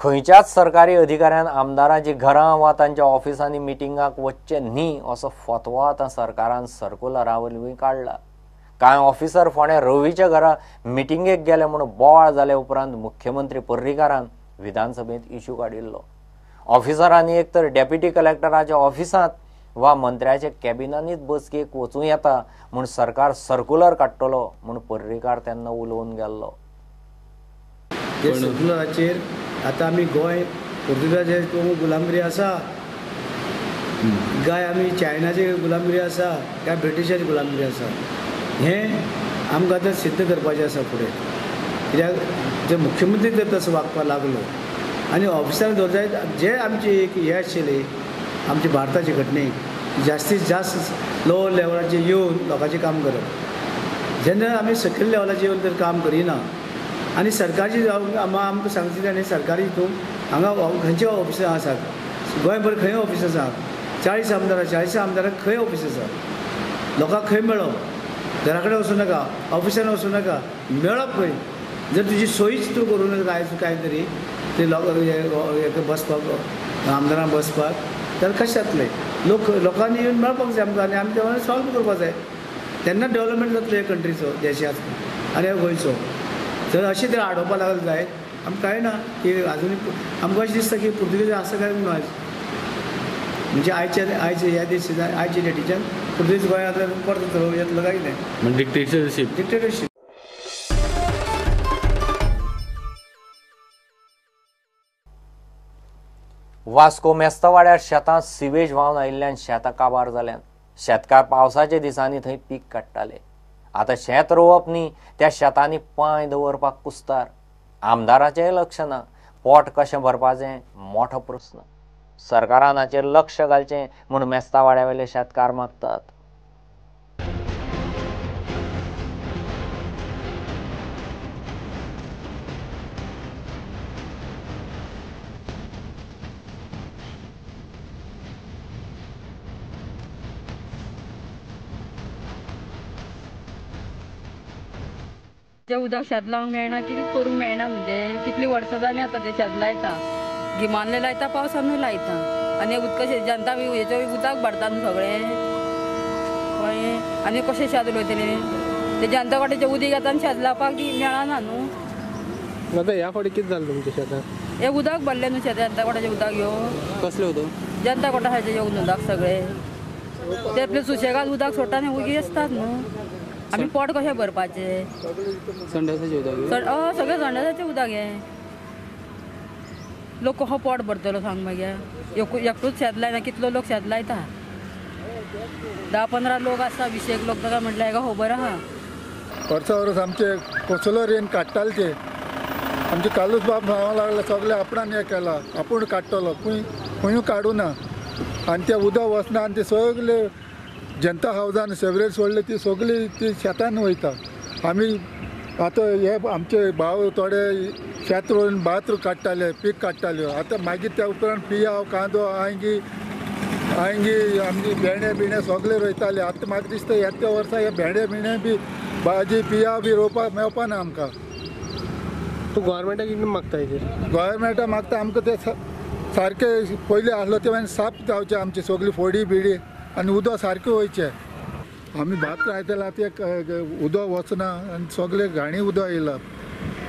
खंयच्याच सरकारी अधिकाऱ्यान आमदारांची घरां वा तांच्या ऑफिसांनी मिटिंगाक वचचें न्ही असो फतवो आतां सरकारान सर्कुलरा वरवीं काडला. कांय ऑफिसर फोंड्या रवीच्या घरा मिटिंगेक गेले म्हूण बोवाळ जाले उपरांत मुख्यमंत्री पर्रीकारान विधानसभेंत इश्यू काडिल्लो. ऑफिसरांनी एक तर डेप्युटी कलेक्टराच्या ऑफिसांत वा मंत्र्याच्या कॅबिनांनीच बसकेक वचूं येता म्हूण सरकार सर्कुलर काडटलो म्हूण पर्रीकार तेन्ना उलोवन गेल्लो. सर्कुलराचेर आतां आमी गोंय पोर्तुगाजाचे गुलामगिरी आसा काय आमी चायनाचे गुलामगिरी आसा काय ब्रिटिशाची गुलामगिरी आसा हें आमकां आतां सिद्ध करपाचें आसा फुडें. कित्याक जे मुख्यमंत्री जर तसो वागपाक लागलो आनी ऑफिसर दवर जे आमची एक हें आशिल्ली आमची भारताची घटनेक जास्तीत जास्त लोवर लेवलाचेर येवन लोकांचें काम करप, जेन्ना आमी सकयल लेवलाचेर येवन तर काम करिना आनी सरकारची आमकां सांगची ताणें सरकारी हितून हांगा खंयचे ऑफिसां आसात गोंयभर खंय ऑफिस आसा 40 आमदार 40 आमदारांक खंय ऑफिस आसा लोकांक खंय मेळप घरा कडेन वचूं नाका ऑफिसान वचूं नाका मेळप खंय जर तुजी सोयीच तूं करूं नाका आयज कांय तरी ते लोक बसपाक आमदारांक बसपाक जाल्यार कशें जातलें लोक लोकांनी येवन मेळपाक जाय आमकां आनी आमी तेन्ना सॉल्व करपाक जाय तेन्ना डेवलपमेंट जातलें ह्या कंट्रीचो देशाचो आनी ह्या गोंयचो. जर अशें तर आडोवपाक लागले जायत आमकां कळना की आजुनूय आमकां अशें दिसता की पुर्तुगेज आसा काय म्हणून आयज म्हणजे आयच्या आयच्या ह्या देशान आयच्या डेटीच्यान पुर्तुगेज गोंयांत परत येतलो काय कितें डिक्टेटरशीप डिक्टेटरशीप. वास्को मेस्तावाड्यार शेतांत सिवेज व्हांवन आयिल्ल्यान शेतां काबार जाल्यान. शेतकार पावसाच्या दिसांनी थंय पीक काडटाले. आतां शेत रोवप न्ही त्या शेतांनी पांय दवरपाक कुस्तार. आमदाराचेंय लक्ष ना. पोट कशें भरपाचें मोठो प्रस्न. सरकारान हाचेर लक्ष घालचें म्हूण मेस्तावाड्यावेले शेतकार मागतात. तें उदक शेत लावंक मेळना कितें करूंक मेळना म्हणजे कितलीं वर्सां जालीं आतां तें शेत लायता गिमानलें लायता पावसानूय लायता आनी उदक जनता बी हेचो उदक भरता न्हू सगळें कळ्ळें आनी कशें शेत रोयतलें तें जनता वाटेचें उदीक येता आनी शेत लावपाक मेळना न्हू. आतां ह्या फावटी कितें जालें तुमच्या शेताक? हें उदक भरलें न्हू शेत जनता कोटाचें उदक येवन. कसलें उदक? जनता कोटाचें येवन उदक सगळें ते आपले सुशेगाद उदक सोडटा आनी वगी आसतात न्हू. आमी पोट कशें भरपाचें? संडासाचें उदक? हय सगळें संडासाचें उदक हें. लोक कसो पोट भरतलो सांग मागीर? एकटूच शेत लायना कितलो लोक शेत लायता 10-15 लोक आसता 20 लोक ताका म्हटल्यार हेका खबर आहा. वर्सा वर्स आमचे कसलो रेन काडटाले ते आमचे कालूच बाब सांगूंक लागले सगळे आपणान हें केलां आपूण काडटलो खंय खंयूय काडूना आनी तें उदक वचना आनी ते सगळे जनता हावजान सेवरेज सोडले ती सगळी ती शेतान वयता. आमी आतां हे आमचे भाव थोडे शेत रोवन भात काडटाले पीक काडटाल्यो आतां मागीर त्या उपरांत पियाव कांदो आंगी आंगी आमची भेंडे बिणे सगळे रोयताले. आतां म्हाका दिसता ह्या त्या वर्सा हे भेंडे बिणे बी भाजी पियाव बी रोवपाक मेळपा ना आमकां. तूं गोवोरमेंटाक कितें मागता हेजेर? गोवोरमेंटा मागता आमकां ते सारकें पयलीं आसलो ते मागीर साफ जावचें आमची सगळी फोडी बिडी आनी उदक सारकें वयचें. आमी भात लायतले आतां एक उदक वचना आनी सगळें घाणी उदक येयलां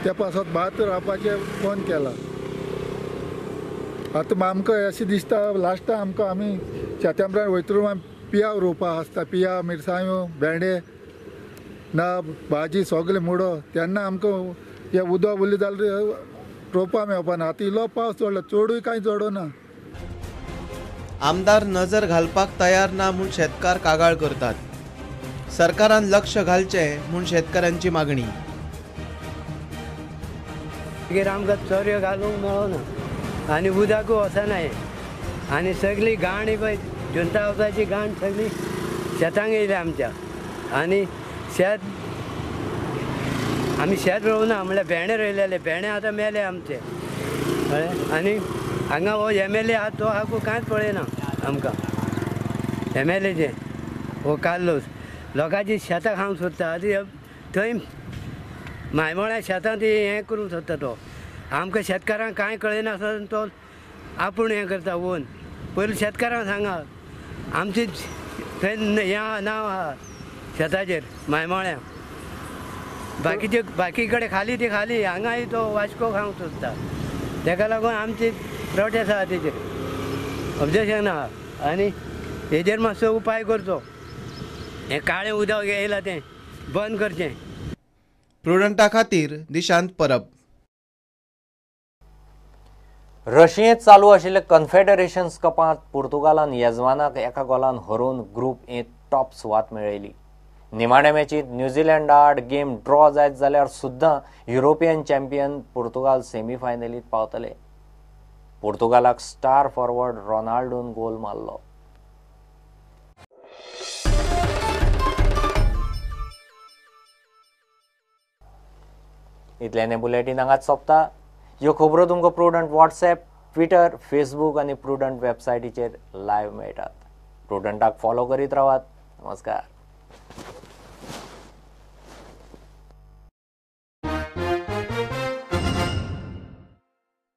त्या पासत भात रावपाचें बंद केलां. आतां आमकां अशें दिसता लास्टाक आमकां आमी शेतां वयतलो आमी पियाव रोवपाक आसता पियाव मिरसांग्यो भेंडे ना भाजी सगळें मुडो तेन्ना आमकां हें उदक उरलें जाल्यार रोवपाक मेळपा ना. आतां इल्लो पावस चडलो चडूय कांय चडना. आमदार नजर घालपाक तयार ना म्हूण शेतकार कागाळ करतात. सरकारान लक्ष घालचें म्हूण शेतकारांची मागणी. मागीर आमकां चरयो घालूंक मेळना आनी उदकूय वचना हें आनी सगळी घाण पळय जनता हावजाची घाण सगळी शेतांक येयल्या आमच्या आनी शेत आमी शेत रोवना म्हणल्यार भेंडे रोयलेले भेंडे आतां मेले आमचे कळ्ळें. आनी हांगा हो एम एल ए आहा तो आहा कांयच पळयना आमकां एम एल एचे हो कार्लोस लोकांची शेतां खावंक सोदता आतां थंय मायमोळ्या शेतां ती हें करूंक सोदता तो आमकां शेतकारांक कांय कळनासतना तो आपूण हें करता वोन. पयलीं शेतकारांक सांगा आमची थंय हें नांव आहा शेताचेर मायमाळ्या, बाकीचे बाकी कडेन खाली ती खाली, हांगाय तो वास्को खावंक सोदता. तेका लागून आमची प्रोटेस्ट आहा तेजेर, ऑब्जेक्शन आहा आनी हेजेर मातसो उपाय करचो. हें काळें उदक येयलां तें बंद करचें. प्रुडंटा खातीर दिशांत परब. रशियेंत चालू आशिल्ल्या कन्फेडरेशन्स कपांत पुर्तुगालान येजमानाक 1 गोलान हरोवन ग्रुप एंत टॉप सुवात मेळयली. निमाण्या मॅचींत न्यूझीलंडा आड गेम ड्रॉ जायत जाल्यार सुद्दां युरोपियन चॅम्पियन पुर्तुगाल सेमीफायनलींत पावतले. पुर्तुगालाक स्टार फॉरवर्ड रोनाल्डोन गोल मारलो. इतल्यान बुलेटीन हांगाच सोंपता. ह्यो खबरो तुमकां प्रुडंट व्हॉट्सएप, ट्विटर, फेसबूक आनी प्रुडंट वेबसायटीचेर लायव्ह मेळटात. प्रुडंटाक फॉलो करीत रावात. नमस्कार.